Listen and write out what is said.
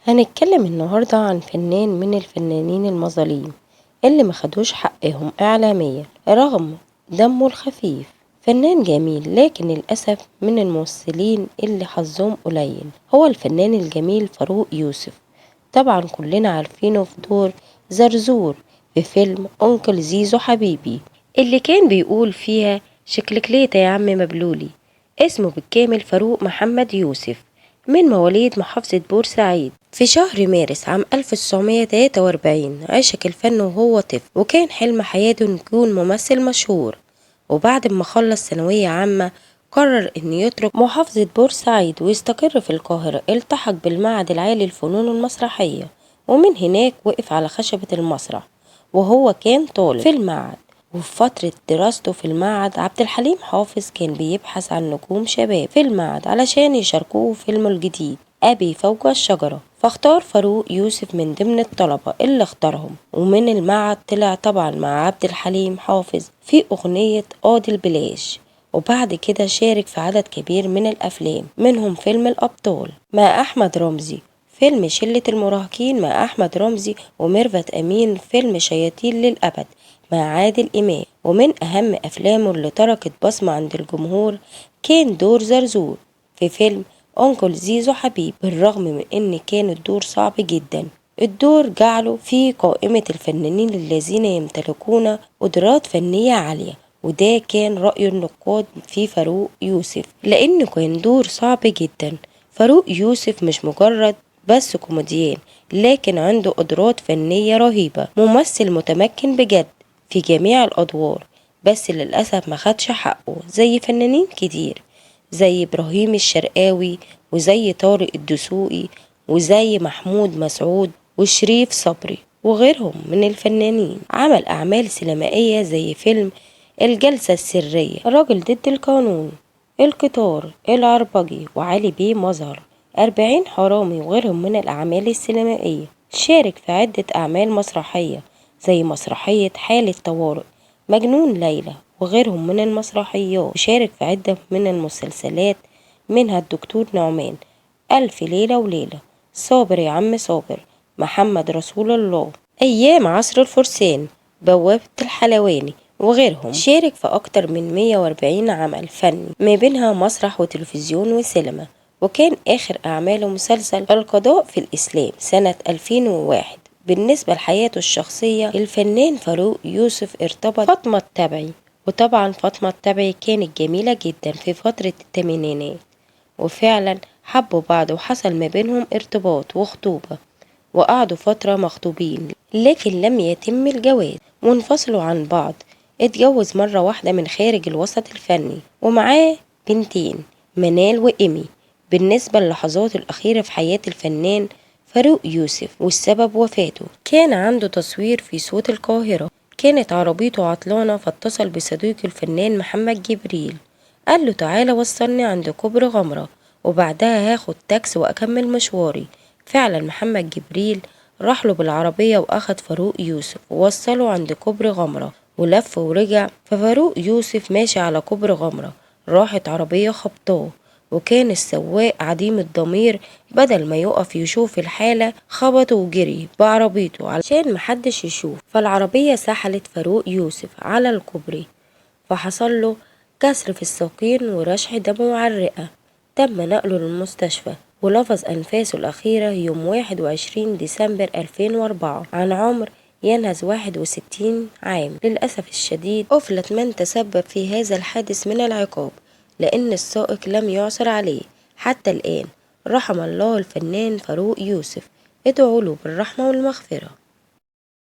هنتكلم النهاردة عن فنان من الفنانين المظالم اللي ما خدوش حقهم إعلاميا رغم دمه الخفيف. فنان جميل لكن للأسف من الممثلين اللي حظهم قليل، هو الفنان الجميل فاروق يوسف. طبعا كلنا عارفينه في دور زرزور في فيلم أنكل زيزو حبيبي اللي كان بيقول فيها شكلكليتة يا عم مبلولي. اسمه بالكامل فاروق محمد يوسف، من مواليد محافظة بورسعيد في شهر مارس عام 1943. عشق الفن وهو طفل، وكان حلم حياته انه يكون ممثل مشهور. وبعد ما خلص ثانوية عامة قرر انه يترك محافظة بورسعيد ويستقر في القاهرة. التحق بالمعهد العالي للفنون المسرحية، ومن هناك وقف على خشبة المسرح وهو كان طالب في المعهد. وفي فترة دراسته في المعهد عبد الحليم حافظ كان بيبحث عن نجوم شباب في المعهد علشان يشاركوه في فيلمه الجديد أبي فوق الشجرة، فاختار فاروق يوسف من ضمن الطلبة اللي اختارهم. ومن المعهد طلع طبعا مع عبد الحليم حافظ في أغنية قاضي البلاش، وبعد كده شارك في عدد كبير من الأفلام، منهم فيلم الأبطال مع أحمد رمزي، فيلم شلة المراهقين مع أحمد رمزي وميرفت أمين، فيلم شياطين للأبد مع عادل إمام. ومن أهم أفلامه اللي تركت بصمة عند الجمهور كان دور زرزور في فيلم أنكل زيزو حبيب، بالرغم من إن كان الدور صعب جدا. الدور جعله في قائمة الفنانين الذين يمتلكون قدرات فنية عالية، وده كان رأي النقاد في فاروق يوسف لأنه كان دور صعب جدا. فاروق يوسف مش مجرد بس كوميديان، لكن عنده قدرات فنية رهيبة، ممثل متمكن بجد في جميع الأدوار، بس للأسف ما خدش حقه زي فنانين كتير زي إبراهيم الشرقاوي وزي طارق الدسوقي وزي محمود مسعود وشريف صبري وغيرهم من الفنانين. عمل أعمال سينمائية زي فيلم الجلسة السرية، راجل ضد القانون، القطار، العربجي، وعلي بيه مظهر، 40 حرامي، وغيرهم من الأعمال السينمائية. شارك في عدة أعمال مسرحية زي مسرحية حالة طوارئ، مجنون ليلى، وغيرهم من المسرحيات. وشارك في عدة من المسلسلات منها الدكتور نعمان، ألف ليلة وليلة، صابر يا عم صابر، محمد رسول الله، أيام عصر الفرسان، بوابة الحلواني، وغيرهم. شارك في أكتر من 140 عمل فني ما بينها مسرح وتلفزيون وسينما، وكان آخر أعماله مسلسل القضاء في الإسلام سنة 2001. بالنسبة لحياته الشخصية الفنان فاروق يوسف ارتبط فاطمة التبعي، وطبعا فاطمة التبعي كانت جميلة جدا في فترة الثمانينات، وفعلا حبوا بعض وحصل ما بينهم ارتباط وخطوبة، وقعدوا فترة مخطوبين لكن لم يتم الجواز وانفصلوا عن بعض. اتجوز مرة واحدة من خارج الوسط الفني ومعاه بنتين منال وإيمي. بالنسبة للحظات الأخيرة في حياة الفنان فاروق يوسف والسبب وفاته، كان عنده تصوير في صوت القاهرة، كانت عربيته عطلانة، فاتصل بصديقه الفنان محمد جبريل قال له تعالى وصلني عند كوبري غمرة وبعدها هاخد تاكسي وأكمل مشواري. فعلا محمد جبريل راح له بالعربية وأخد فاروق يوسف ووصله عند كوبري غمرة ولف ورجع. ففاروق يوسف ماشي على كوبري غمرة راحت عربية خبطاه، وكان السواق عديم الضمير بدل ما يقف يشوف الحالة خبطه وجري بعربيته علشان محدش يشوف. فالعربية سحلت فاروق يوسف على الكوبري، فحصل له كسر في الساقين ورشح دمه على الرئة. تم نقله للمستشفى ولفظ أنفاسه الأخيرة يوم 21 ديسمبر 2004 عن عمر ينهز 61 عام. للأسف الشديد أفلت من تسبب في هذا الحادث من العقاب لأن السائق لم يعثر عليه حتى الآن. رحم الله الفنان فاروق يوسف، ادعوا له بالرحمة والمغفرة.